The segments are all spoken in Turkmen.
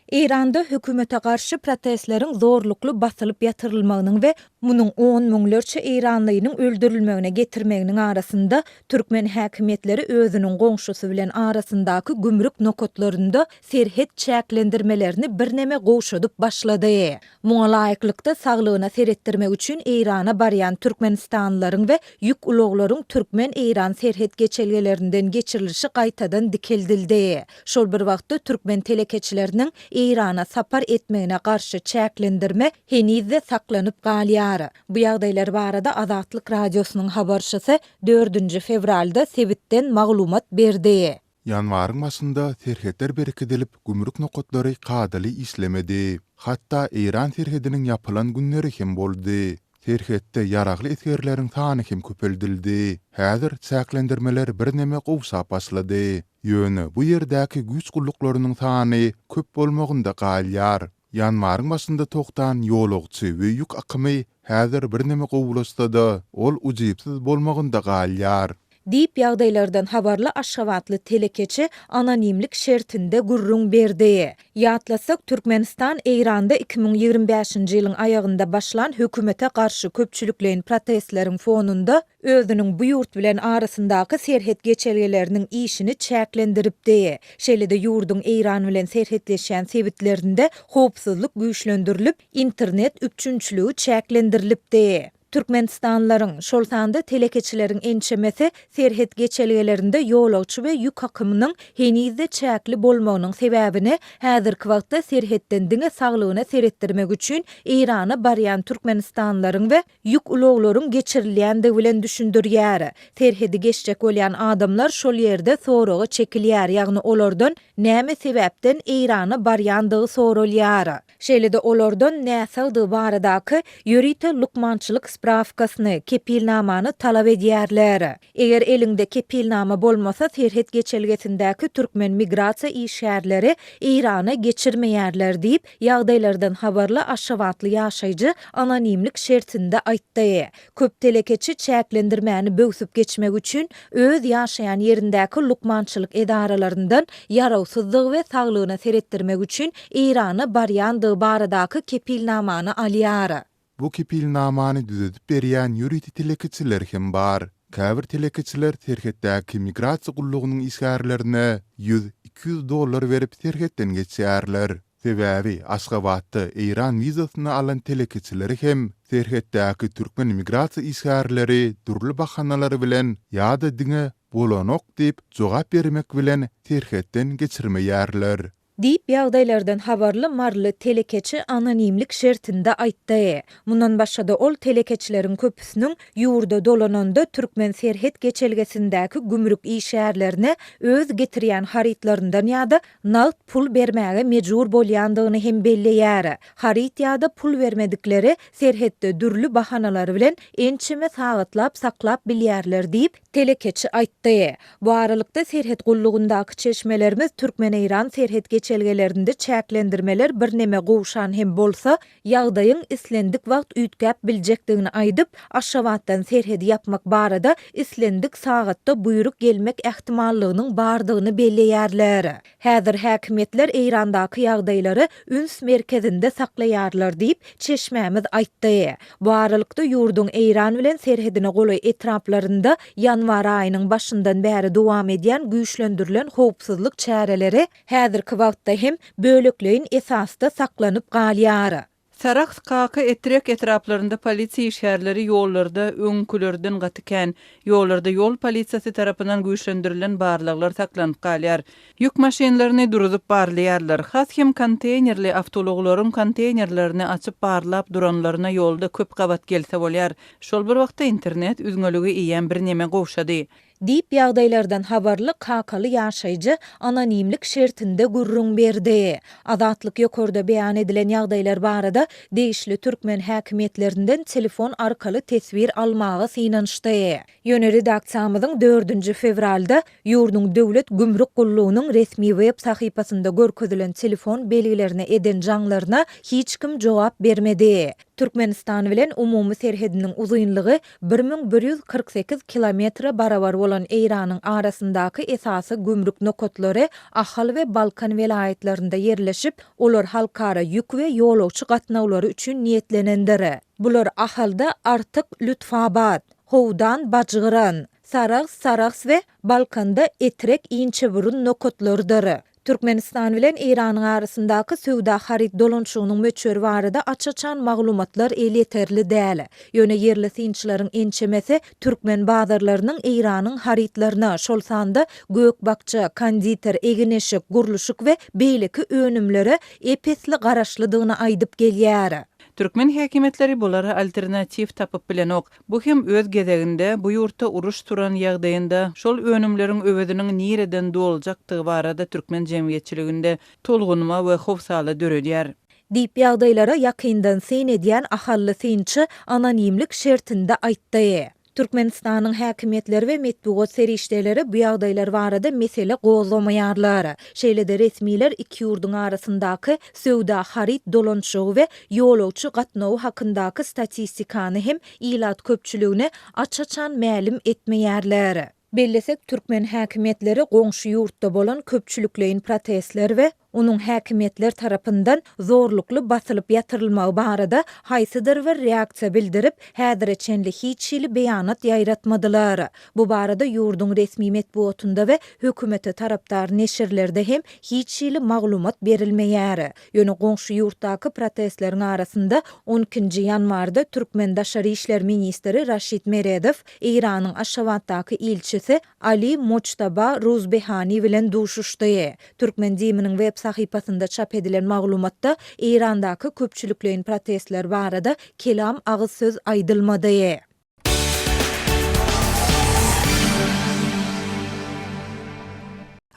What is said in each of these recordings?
Eýranda hökümete garşy protestleriň zorlukly basylyp ýatyrylmagynyň we munuň on müňlerçe eýranlynyň öldürilmegine getirmeginiň arasynda, türkmen häkimiýetleri özüniň goňşusy bilen arasyndaky gümrük nokatlarynda serhet çäklendirmelerini birneme gowşadyp başlady. Muňa laýyklykda, saglygyna seretdirmek üçin Eýrana barýan türkmenistanlylaryň we ýük ulaglaryň türkmen-eýran serhet geçelgelerinden geçirilişi gaýtadan dikeldildi. Şol bir wagtda, türkmen telekeçileriniň Eýrana sapar etmegine garşy çäklendirme heniz-de saklanyp galýar. Bu ýagdaýlar barada Azatlyk Radiosynyň habarçysy dördünji fewralda sebitden maglumat berdi. Ýanwaryň başynda serhetler berkidilip, gümrük nokatlary kadaly işlemedi. Hatda Eýran serhediniň ýapylan günleri hem boldy. Serhetde ýaragly esgerleriň sany hem köpeldildi. Häzir çäklendirmeler birneme gowşap başlady. Ýöne bu ýerdäki güýç gulluklarynyň sany köp bolmagynda galýar. Ýanwaryň başynda togtan ýolagçy we ýük akymy häzir birneme gowulaşsa-da, ol ujypsyz bolmagynda galýar. Diýip, ýagdaýlardan habarly aşgabatly telekeçi anonimlik şertinde gürrüň berdi. Ýatlasak, Türkmenistan Eýranda 2025-nji ýylyň aýagynda başlan hökümete garşy köpçülikleýin protestleriň fonunda özüniň bu ýurt bilen arasyndaky serhet geçelgeleriniň işini çäklendiripdi. Şeýle-de ýurduň Eýran bilen serhetleşýän sebitlerinde howpsuzlyk güýçlendirilip, internet üpjünçiligi çäklendirilipdi. Türkmenistanlylaryň, şol sanda telekeçileriň ençemesi serhet geçelgelerinde ýolagçy we ýük akymynyň heniz-de çäkli bolmagynyň sebäbini häzirki wagtda serhetden diňe saglygyna seretdirmek üçin Eýrana barýan türkmenistanlylaryň we ýük ulaglaryň geçirilýändigi bilen düşündirýär. Serhedi geçjek bolýan adamlar şol ýerde soraga çekilýär, ýagny olardan näme sebäpden Eýrana barýandygy soralýar. Şeýle-de olardan näsagdygy baradaky ýörite lukmançylyk sprawkasyny, kepilnamany talap edýärler. Eger eliňde kepilnama bolmasa serhet geçelgesindäki türkmen migrasiýa işgärleri Eýrana geçirmeýärler diýip, ýagdaýlardan habarly aşgabatly ýaşaýjy anonimlik şertinde aýtdy. Köp telekeçi çäklendirmäni böwsüp geçmek üçin öz ýaşaýan ýerindäki lukmançylyk edaralaryndan ýarawsyzdygy we saglygyna seretdirmek üçin Eýrana barýandygy baradaky kepilnamany alýar. Bu kepilnamany düzedip berýän ýörite telekeçiler hem bar. Käbir telekeçiler serhetdäki migrasiýa gullugynyň işgärlerine ýüz, 200 dollar berip serhetden geçýärler. Sebäbi Aşgabatda eýran wizasyny alan telekeçileri hem serhetdäki türkmen migrasiýa işgärleri dürli bahanalar bilen ýa-da diňe bolanok diýip jogap bermek bilen serhetden geçirmeýärler. Diýip, ýagdaýlardan habarly maryly telekeçi anonimlik şertinde aýtdy. Mundan başga-da ol telekeçileriň köpüsiniň ýurda dolananda türkmen serhet geçelgesindäki gümrük işgärlerine öz getirýän harytlaryndan ýa-da nagt pul bermäge mejbur bolýandygyny hem belleýär. Haryt ýa-da pul bermedikleri serhetde dürli bahanalar bilen ençeme sagatlap saklap bilýärler diýip, telekeçi aýtdy. Bu aralykda, serhet gullugyndaky çeşmelerimiz türkmen-eýran serhet geçelgelerinde çäklendirmeler birneme gowşan hem bolsa, ýagdaýyň islendik wagt üýtgäp biljekdigini aýdyp, Aşgabatdan serhedi ýapmak barada islendik sagatda buýruk gelmek ähtimallygynyň bardygyny belleýärler. Häzir häkimiýetler Eýrandaky ýagdaýlary üns merkezinde saklaýarlar diýip, çeşmämiz aýtdy. Bu aralykda, ýurduň Eýran bilen serhedine golaý etraplarynda ýanwar aýynyň başyndan bäri dowam edýän güýçlendirilen howpsuzlyk çäreleri häzirki wagtda hem bölekleýin esasda saklanyp galýar. Sarahs, Kaka, Etrek etraplarynda polisiýa işgärleri ýollarda öňkülerden gaty kän. Ýollarda ýol polisiýasy tarapyndan güýçlendirilen barlaglar saklanyp galýar. Ýük maşynlaryny duruzyp barlaýarlar. Has hem konteýnerli awtoulaglaryň konteýnerlerini açyp barlap duranlaryna ýolda köp gabat gelse bolýar. Şol bir wagtda internet üzňeligi eýýäm birneme gowşady. Diýip, ýagdaýlardan habarly kakaly ýaşaýjy anonimlik şertinde gürrüň berdi. Azatlyk ýokarda beýan edilen ýagdaýlar barada degişli türkmen häkimiýetlerinden telefon arkaly teswir almaga synanyşdy. Ýöne redaksiýamyzyň dördünji fewralda ýurduň Döwlet gümrük gullugynyň resmi web sahypasynda görkezilen telefon belgilerine eden jaňlaryna hiç kim jogap bermedi. Türkmenistan bilen umumy serhediniň uzynlygy 1148 kilometre barabar bolan Eýranyň arasyndaky esasy gümrük nokatlary Ahal we Balkan welaýatlarynda ýerleşip, olar halkara ýük we ýolagçy gatnawlary üçin niýetlenendir. Bular Ahalda Artyk-Lütfabat, Howdan-Bajgyran, Sarahs-Sarahs we Balkanda Etrek-Inçeburun nokatlarydyr. Türkmenistan bilen Eýranyň arasyndaky söwda-haryt dolanyşygynyň möçberi barada aç-açan maglumatlar elýeterli däl. Ýöne ýerli synçylaryň ençemesi türkmen bazarlarynyň Eýranyň harytlaryna, şol sanda gök-bakja, konditer, egin-eşik, gurluşyk we beýleki önümlere ep-esli garaşlydygyny aýdyp gelýär. Türkmen häkimiýetleri bulara alternatiw tapyp bilenok. Bu hem öz gezeginde, bu ýurtda uruş turan ýagdaýynda şol önümleriň öweziniň nireden doljakdygy barada türkmen jemgyýetçiliginde tolgunma we howsala döredýär. Diýip, ýagdaýlara ýakyndan syn edýän ahally synçy anonimlik şertinde aýtdy. Türkmenistanyň häkimiýetleri we metbugat serişdeleri bu ýagdaýlar barada mesele gozgamaýarlar. Şeýle-de resmiler iki ýurduň arasyndaky söwda-haryt dolanyşygy we ýolagçy gatnawy hakyndaky statistikany hem ilat köpçüligine aç-açan mälim etmeýärler. Bellesek, türkmen häkimiýetleri goňşy ýurtda bolan köpçülikleýin protestler we onuň häkimiýetler tarapyndan zorlukly basylyp ýatyrylmagy barada haýsydyr bir reaksiýa bildirip, häzire çenli hiç hili beýanat ýaýratmadylar. Bu barada ýurduň resmi metbugatynda we hökümete tarapdar neşirlerde hem hiç hili maglumat berilmeýär. Ýöne goňşy ýurtdaky protestleriň arasynda on ikinji ýanwarda türkmen daşary işler ministri Raşid Meredow Eýranyň Aşgabatdaky ilçisi Ali Mojtaba Ruzbehani bilen duşuşdy. Türkmen DIM-niň web sahypasynda çap edilen maglumatda Eýrandaky köpçülikleýin protestler barada kelam agyz söz aýdylmady.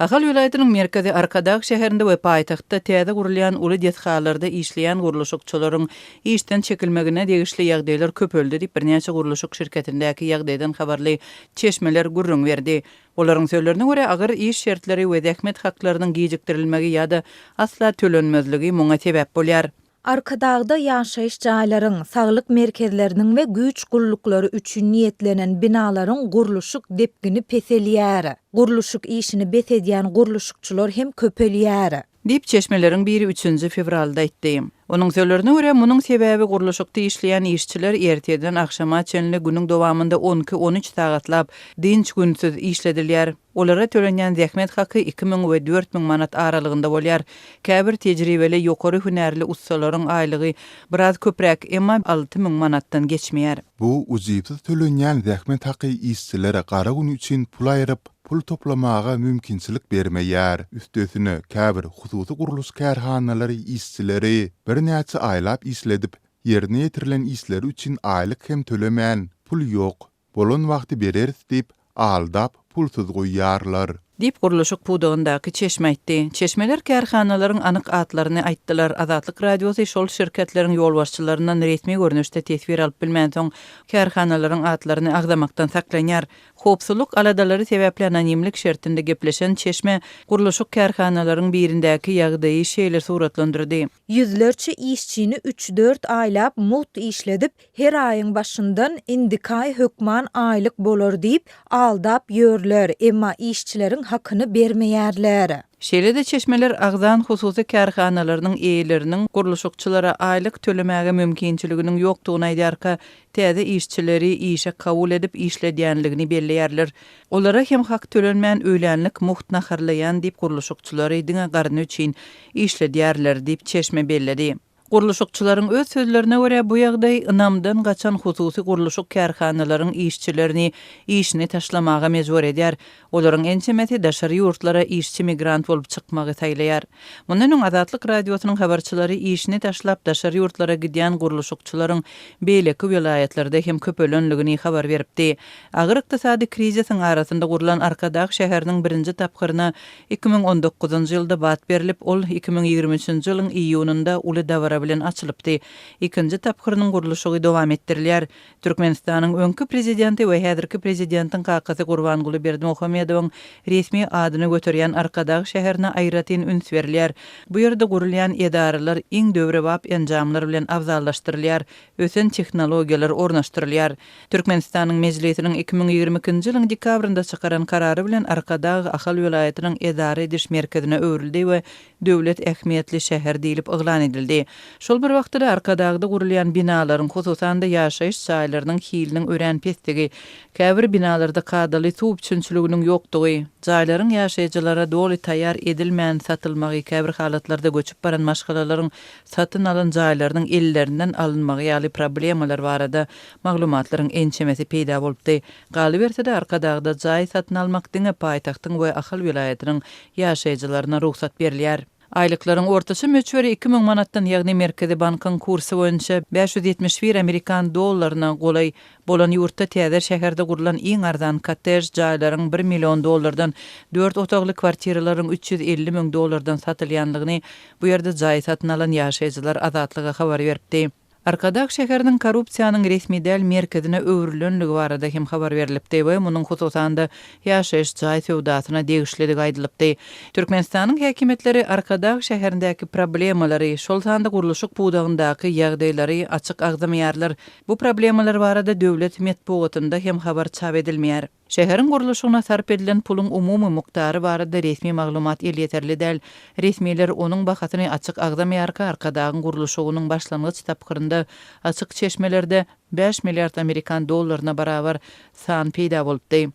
Ahal welaýatynyň merkezi Arkadag şäherinde we paýtagtda täze gurulýan uly desgalarda işleýän gurluşykçylaryň işden çekilmegine degişli ýagdaýlar köpeldi diýip, birnäçe gurluşyk şirketindäki ýagdaýdan habarly çeşmeler gürrüň berdi. Olaryň sözlerine görä, agyr iş şertleri we zähmet haklarynyň gijikdirilmegi ýa-da asla tölenmezligi muňa sebäp bolýar. Arkadagda ýaşaýyş jaýlaryň, saglyk merkezleriniň we güýç gulluklary üçin niýetlenen binalaryň gurluşyk depgini peselýär. Gurluşyk işini bes edýän gurluşykçylar hem köpelýär. Diýip, çeşmeleriň biri üçünji fewralda aýtdy. Onuň sözlerine görä, munuň sebäbi gurluşykda işleýän işçiler ertirden agşama çenli günüň dowamynda on iki-on üç sagatlap dynç günsüz işledilýär. Olara tölenýän zähmet haky 2000 we 4000 manat aralygynda bolýar. Käbir tejribeli, ýokary hünärli ussalaryň aýlygy biraz köpräk, emma 6000 manatdan geçmeýär. Bu ujypsyz tölenýän zähmet haky işçilere gara gün üçin pul aýryp, pul toplamaga mümkinçilik bermeýär. Üstesine, käbir hususy gurluş kärhanalary işçileri birnäçe aýlap işledip, ýerine ýetirilen işleri üçin aýlyk hem tölemän, pul ýok, Bolan wagty bereris diýip, aldap, pulsuz goýýarlar. Diýip, gurluşyk pudagyndaky çeşme aýtdy. Çeşmeler kärhanalaryň anyk atlaryny aýtdylar. Azatlyk Radiosy şol şirketleriň ýolbaşçylaryndan resmi görnüşde teswir alyp bilmänsoň, kärhanalaryň atlaryny agzamakdan saklanýar. Howpsuzlyk aladalary sebäpli anonimlik şertinde gepleşen çeşme gurluşyk kärhanalaryň birindäki ýagdaýy şeýle suratlandyrdy. Ýüzlerçe işçini üç-dört aýlap mugt işledip, Her aýyň başyndan indiki aý hökman aýlyk bolar diýip, aldap ýörler, emma işçileriň hakyny bermeýärler. Şeýle-de çeşmeler agzan hususy kärhanalarynyň eýeleriniň gurluşykçylara aýlyk tölemäge mümkinçiliginiň ýokdugyny aýdýarka, täze işçileri işe kabul edip işledýänligini belleýärler. Olara hem hak tölenmän öýlänlik mugt naharlaýan diýip gurluşykçylary diňe garny üçin işledýärler diýip çeşme belledi. Gurluşykçylaryň öz sözlerine görä, bu ýagdaý ynamdan gaçan hususy gurluşyk kärhanalaryň işçilerini işini taşlamaga mejbur edýär. Olaryň ençemesi daşary ýurtlara işçi-migrant bolup çykmagy saýlaýar. Mundan öň Azatlyk Radiosynyň habarçylary işini taşlap daşary ýurtlara gidýän gurluşykçylaryň beýleki welaýatlarda hem köpelenligini habar beripdi. Agyr ykdysady krizisiň arasynda gurlan Arkadag şäheriniň birinji tapgyryna 2019-njy ýylda bat berlip, ol 2023-nji ýylyň iýunynda uly dabara. dabara bilen açylypdy. Ikinji tapgyrynyň gurluşygy dowam etdirilýär. Türkmenistanyň öňki Prezidenti we häzirki Prezidentiň kakasy Gurbanguly Berdimuhamedowyň resmi adyny göterýän Arkadag şäherine aýratyn üns berilýär. Bu ýerde gurulýan edaralar iň döwrebap enjamlar bilen abzallaşdyrylýar, ösen tehnologiýalar ornaşdyrylýar. Türkmenistanyň Mejlisiniň 2022-nji ýylyň dekabrynda çykaran Karary bilen Arkadag Ahal welaýatynyň edara ediş merkezine öwrüldi we döwlet ähmiýetli şäher diýlip yglan edildi. Şol bir wagtda-da Arkadagda gurulýan binalaryň, hususan-da, ýaşaýyş jaýlarynyň hiliniň örän pesdigi, käbir binalarda kadaly suw üpjünçiliginiň ýokdugy, jaýlaryň ýaşaýjylara doly taýýar edilmän satylmagy, käbir halatlarda göçüp baran maşgalalaryň satyn alan jaýlarynyň ellerinden alynmagy ýaly problemalar barada maglumatlaryň ençemesi peýda bolupdy. Galyberse-de, Arkadagda jaý satyn almak diňe paýtagtyň we Ahal welaýatynyň ýaşaýjylaryna rugsat berilýär. Aýlyklaryň ortaça möçberi 2000 manatdan, ýagny Merkezi bankyň kursy boýunça 571 amerikan dollaryna golaý bolan ýurtda täze şäherde gurlan iň arzan kottej jaýlaryň bir million dollardan, dört otagly kwartiralaryň 350 müň dollardan satylýandygyny bu ýerde jaý satyn alan ýaşaýjylar Azatlyga habar beripdi. Arkadag şäheriniň korrupsiýanyň resmi däl merkezine öwrülenligi barada hem habar berlipdi we munuň hususan-da ýaşaýyş jaý söwdasyna degişlidigi aýdylypdy. Türkmenistanyň häkimiýetleri Arkadag şäherindäki problemalary, şol sanda gurluşyk pudagyndaky ýagdaýlary açyk agzamaýarlar. Bu problemalar barada döwlet metbugatynda hem habar çap edilmeýär. Şäheriň gurluşygyna sarp edilen puluň umumy mukdary barada resmi maglumat elýeterli däl. Resmiler onuň bahasyny açyk agzamaýarka, Arkadagyň gurluşygynyň başlangyç tapgyrynda açyk çeşmelerde bäş milliard amerikan dollaryna barabar san peýda bolupdy.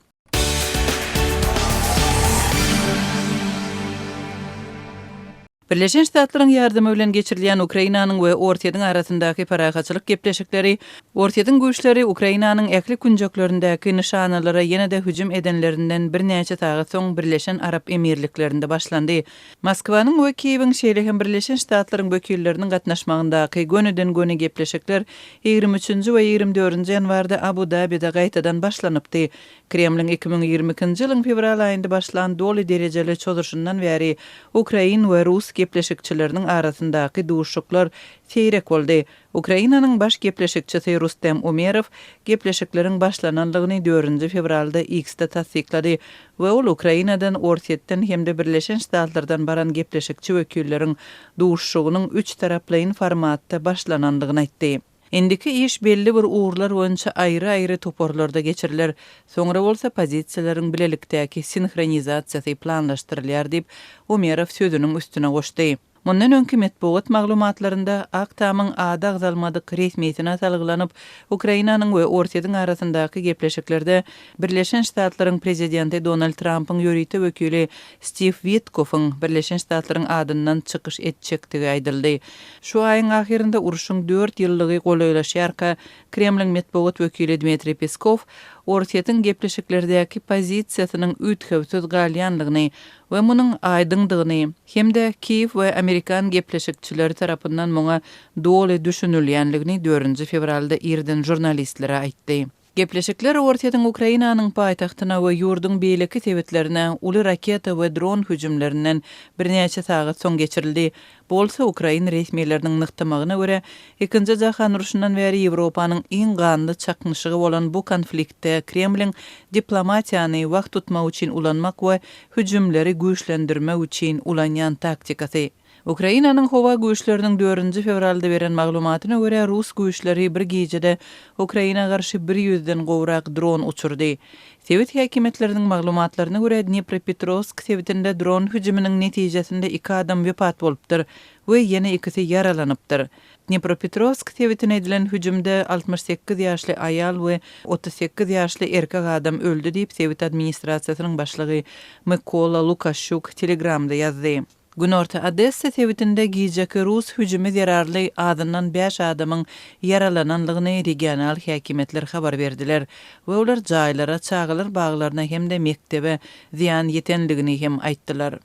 Birleşen Ştatlaryň ýardamy bilen geçirilýän Ukrainanyň we Orsýetiň arasyndaky parahatçylyk gepleşikleri Orsýetiň güýçleri Ukrainanyň ähli künjeklerindäki nyşanalara ýene-de hüjüm edenlerinden birnäçe sagat soň Birleşen Arap Emirliklerinde başlandy. Moskwanyň we Kiýewiň, şeýle hem Birleşen Ştatlaryň wekilleriniň gatnaşmagyndaky gönüden-göni gepleşikler 23-nji we 24-nji ýanwarda Abu-Dabide gaýtadan başlanypdy. Kremliň 2022-nji ýylyň fewral aýynda başlan doly derejeli çozuşyndan bäri ukrain we rus gepleşikçileriniň arasyndaky duşuşyklar seýrek boldy. Ukrainanyň baş gepleşikçisi Rustem Umerow gepleşikleriň başlanandygyny dördünji fewralda X-de tassyklady we ol Ukrainadan, Orsýetden hem-de Birleşen Ştatlardan baran gepleşikçi wekilleriň duşuşygynyň üçtaraplaýyn formatda başlanandygyny aýtdy. Indiki iş belli bir ugurlar boýunça aýry-aýry toparlarda geçiriler, soňra bolsa pozisiýalaryň bilelikdäki sinhronizasiýasy planlaşdyrylýar diýip, Umerow sözüniň üstüne goşdy. Mundan öňki metbugat maglumatlarynda Ak Tamyň ady agzalmadyk resmisine salgylanyp, Ukrainanyň we Orsýetiň arasyndaky gepleşiklerde Birleşen Ştatlaryň prezidenti Donald Trampyň ýörite wekili Stiw Witkoffyň Birleşen Ştatlaryň adyndan çykyş etjekdigi aýdyldy. Şu aýyň ahyrynda urşuň dört ýyllygy golaýlaşýarka, Kremliň metbugat wekili Dmitriý Peskow Orsýetiň gepleşiklerdäki pozisiýasynyň üýtgewsiz galýandygyny we munuň aýdyňdygyny hem-de Kiýew we amerikan gepleşikçileri tarapyndan muňa doly düşünilýändigini dördünji fewralda irden žurnalistlere aýtdy. Gepleşikler Orsýetiň Ukrainanyň paýtagtyna we ýurduň beýleki sebitlerine uly raketa we dron hüjümlerinden birnäçe sagat soň geçirildi. Bu bolsa, ukrain resmileriniň nygtamagyna görä, Ikinji jahan urşundan bäri Ýewropanyň iň ganly çaknyşygy bolan bu konfliktde Kremliň diplomatiýany wagt tutmak üçin ulanmak we hüjümleri güýçlendirmek üçin ulanýan taktikasy. Ukrainanyň howa güýçleriniň dördünji fewralda beren maglumatyna görä, rus güýçleri bir gijede Ukraina garşy bir ýüzden gowrak dron uçurdy. Sebit häkimiýetleriniň maglumatlaryna görä, Dnepropetrowsk sebitinde dron hüjüminiň netijesinde iki adam wepat bolupdyr we ýene ikisi ýaralanypdyr. Dnepropetrowsk sebitine edilen hüjümde 68 ýaşly aýal we 38 ýaşly erkek adam öldi diýip, sebit administrasiýasynyň başlygy Mykola Lukaşçuk Telegramda ýazdy. Günorta Odessa sebitinde gijeki rus hüjümi zerarly azyndan bäş adamyň ýaralanandygyny regional häkimiýetler habar berdiler we olar jaýlara, çagalar baglaryna hem-de mekdebe zyýan ýetendigini hem aýtdylar.